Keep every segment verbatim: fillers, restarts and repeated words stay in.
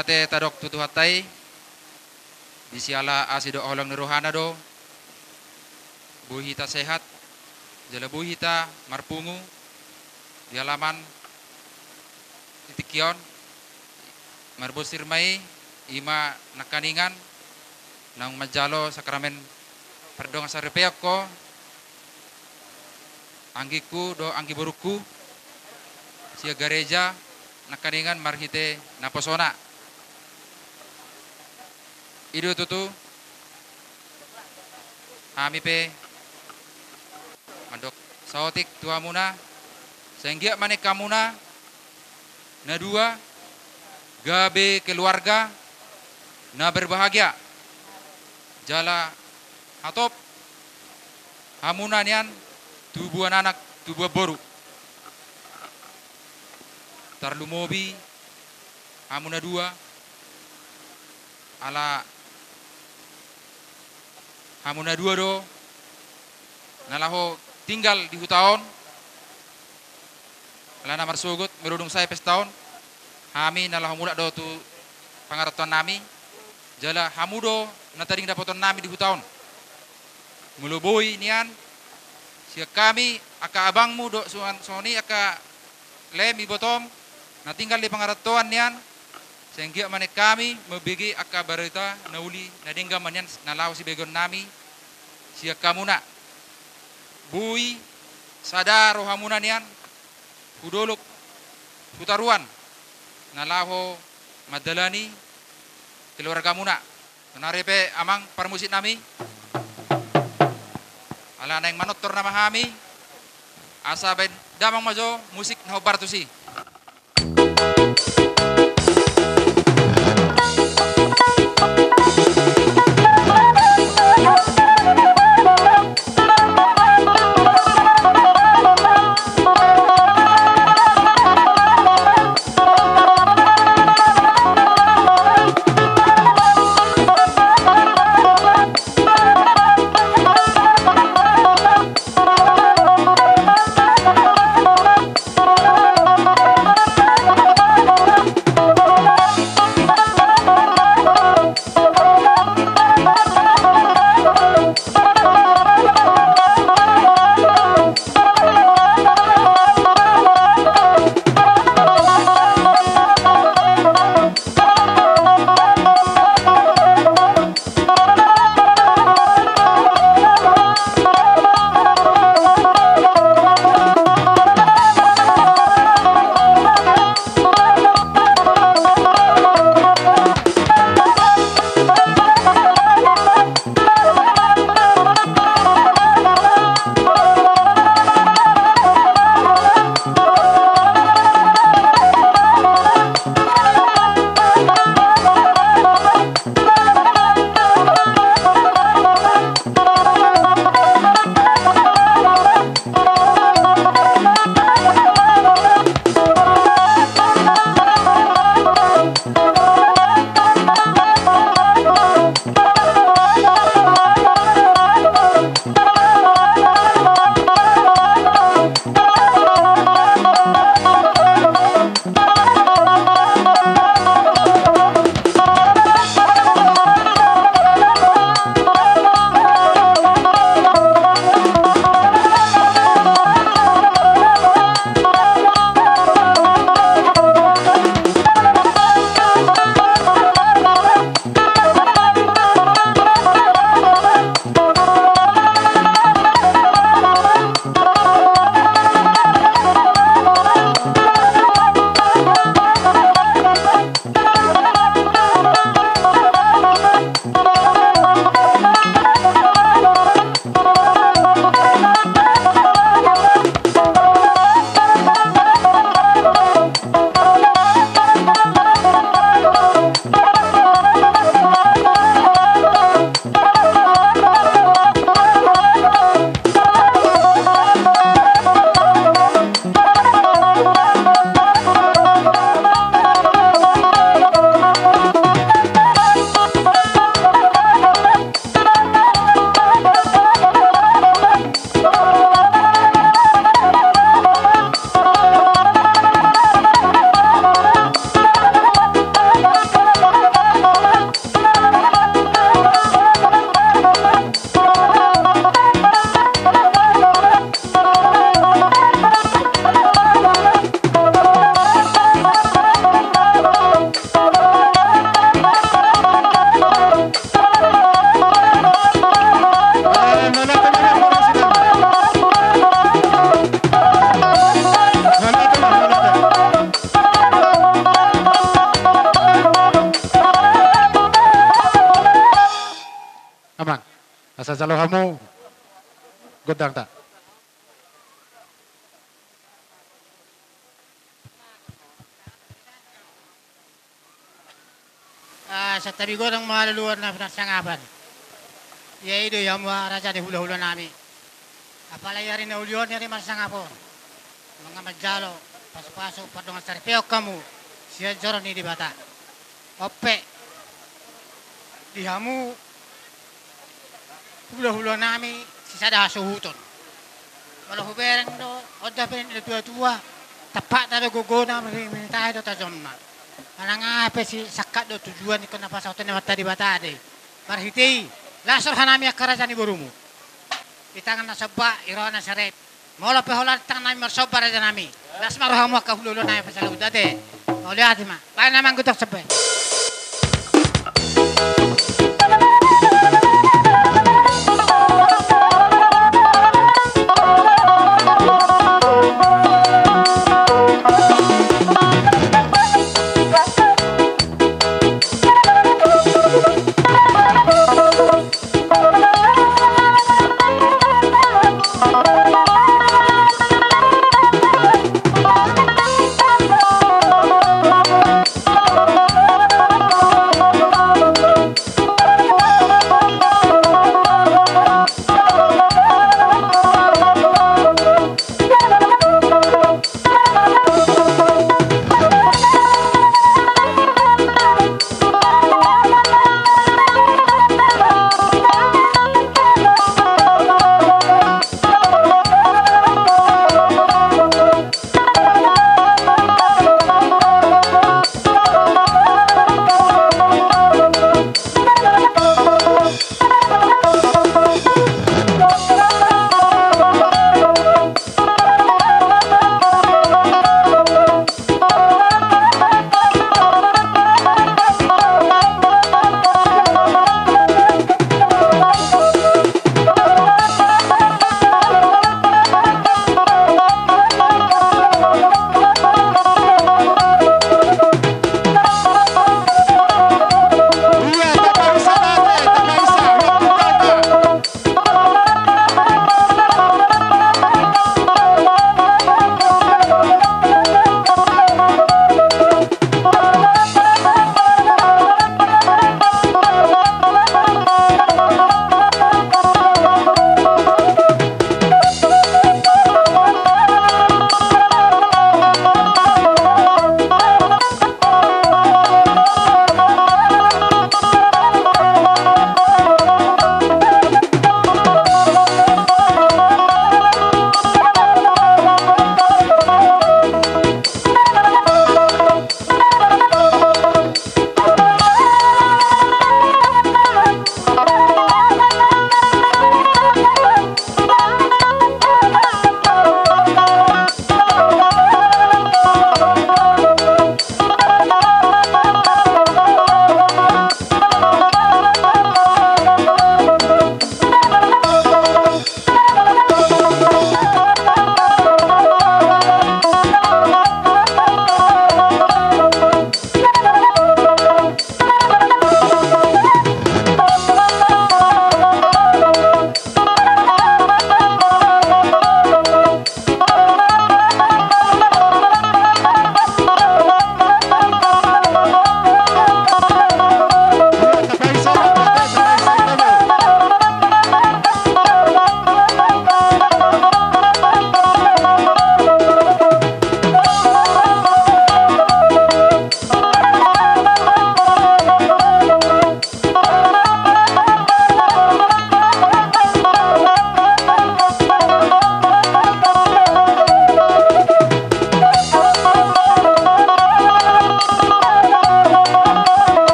Ate tadok tu Tuhanta i, di siala asi dohot holong ni rohana do boi hita sehat, jala boi hita marpungu di halaman di tingki on. Marbosir ma i, i ma nangkaningan naung manjalo sakramen pardongan saripeon ho, anggingku dohot anggi borungku sian gareja nangkaningan marhite naposona. I do tutu hami pe mandok saotik tu hamuna, sai anggiat ma nian hamuna na dua gabe keluarga na berbahagia, jala hatop hamuna nian tubuan anak tubuan boru. Tarlumobi hamu na dua, ala hamu na dua do na laho tinggal di huta on. Alana marsogot molo dung sae pesta on, hami na laho mulak do tu pangarantoan nami, jala hamu do na tading dapoton nami di huta on. Molo boi nian sian hami angka abangmu dohot songon i angka laem ibotom na tinggal di pangarantoan nian, sai anggiat ma nian hami mambege angka barita na uli na denggan ma nian na laho sibageon nami sian hamuna. Boi sada rohamuna nian hu Dolok, hu Taruan, na laho mandalani keluargamuna. Sonari pe amang parmusik nami, ala naeng manortor nama hami, asa baen damang ma jo musik na hombar tusi. Asa jalo hamu gondangta. Ah, santabi godang ma loloan na pinarsangapan. Ia i do hamu raja ni hulahula nami. Apalagi ari na uli on, ari marsangap on. Nunga manjalo pasupasu pardongansaripeon hamu sian joro ni Debata. On pe di hamu hulahula nami sisada hasuhuton. Molo hubereng do, on do pe natuatua, tampakna do gogona, marhitehite do tajomna. Manang aha pe sisangkap do tujuan ni na pasahaton ni Amanta Debata do i. Marhite i, las roha nami angka raja ni borumu. Di tangan na somba, di roha na serep. Molo pe holan tangan nami marsomba raja nami, las ma rohamu angka hulahula nami, pasalamat ate. Mauliate ma. Baen ma amang gotong somba.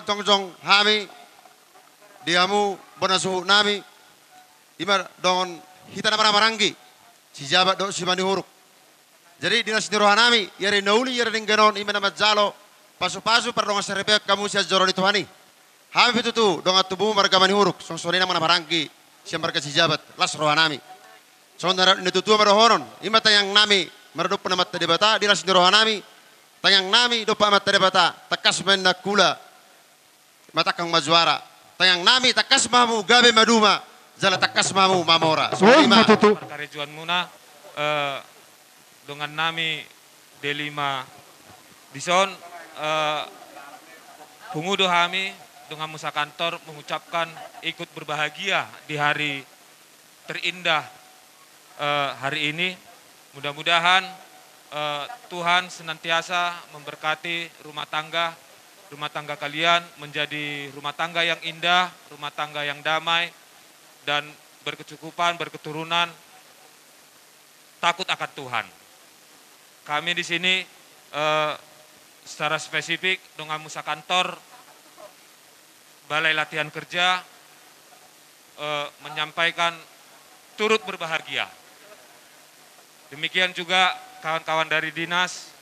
jongjong hami di hamu bona suhut nami, ima dongan hita na marhahamaranggi, si Jabat dohot si Manihuruk. Jadi di las ni roha nami, ia di na uli, ia di na denggan on, ima na manjalo pasupasu pardongan saripeon hamu sian joro ni Tuhan i. Hami pe tutu dongan tubumu marga Manihuruk, songon songon i nang marhahamaranggi sian marga si Jabat, las roha nami. Songon na didok ni natuatua ma dohonon, ima tangiang nami maradophon Amanta Debata di las ni roha nami. Tangiang nami dompak Amanta Debata, tangkas ma ninna angkula matangkang ma juara. Tangiang nami tangkas ma hamu gabe maduma, jala tangkas ma hamu mamora. Songon i ma. Ima tutu. Parkarejoanmuna, eh, dongan nami D lima dison, eh, pungu do hami donganmu sakantor mengucapkan ikut berbahagia di hari terindah, eh, hari ini. Mudah-mudahan, eh, Tuhan senantiasa memberkati rumah tangga, rumah tangga kalian menjadi rumah tangga yang indah, rumah tangga yang damai, dan berkecukupan, berketurunan, takut akan Tuhan. Kami di sini, eh, secara spesifik donganmu sakantor, Balai Latihan Kerja, eh, menyampaikan turut berbahagia. Demikian juga kawan-kawan dari dinas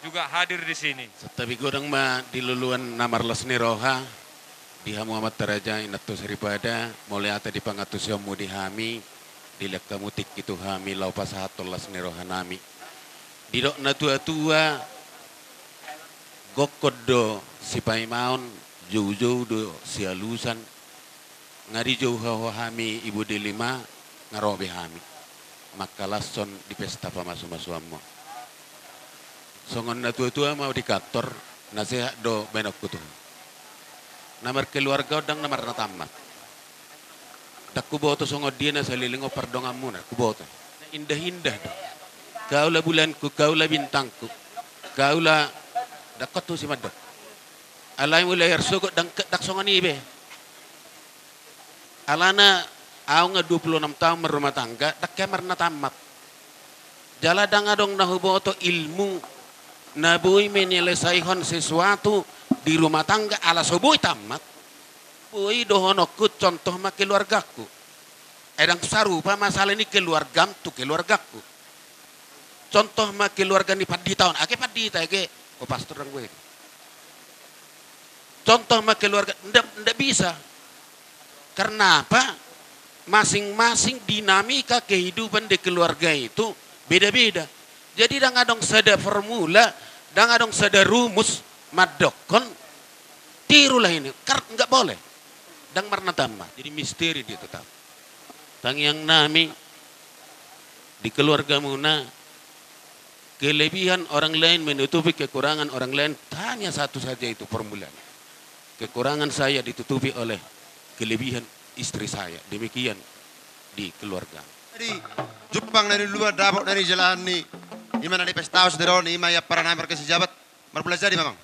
juga hadir di sini. Santabi godang ma di luluan na marlas ni roha, di hamu amanta raja, inanta soripada, mauliate di pangantusionmu di hami, dilehon hamu tingki tu hami laho pasahathon las ni roha nami. Didok natuatua, gokhon do sipaimaon, joujou do sialusan. Nga dijou ho hami ibu D lima, nga ro be hami mangkalashon di pesta pamasumasuanmu. Songon natuatua ma di kantor, nasehat do baenonku tu ho. Na markeluarga on ndang na marnatammat. Ndang huboto songon dia na saleleng on pardonganmuna, huboto. Indahindah do. Kaula bulanku, kaula bintangku. Kaula, ndang hot tusi mandok. Alai mulai arsogot ndang, ndang songon i be. Alana ahu nga dua puluh enam taon marrumah tangga, ndang hea marnatammat. Jala ndang adong na huboto ilmu na boi menyelesaihon sesuatu di rumah tangga ala so boi tammat. Boi dohononku contoh ma keluargaku. Ai ndang sarupa masalah ni keluargam tu keluargaku. Contoh ma keluarga ni pandita on, age pandita, age, o, pastor ndang boi. Contoh ma keluarga, ndak, ndak bisa. Karena apa? Masing-masing dinamika kehidupan di keluarga itu beda-beda. Jadi ndang adong sada formula, ndang adong sada rumus mandokkon tirulah ini. Kar-, nggak boleh. Ndang marnatammat. Jadi misteri dia tetap. Tangiang nami di keluargamuna, kelebihan orang lain menutupi kekurangan orang lain, hanya satu saja itu formulanya. Kekurangan saya ditutupi oleh kelebihan istri saya. Demikian di keluarga. Jadi, jumpang na niluluan, dapot na nijalahan ni, ima na nipestaon sadari on, ima ia para nami marga Sijabat, marmula jadi, Mamang.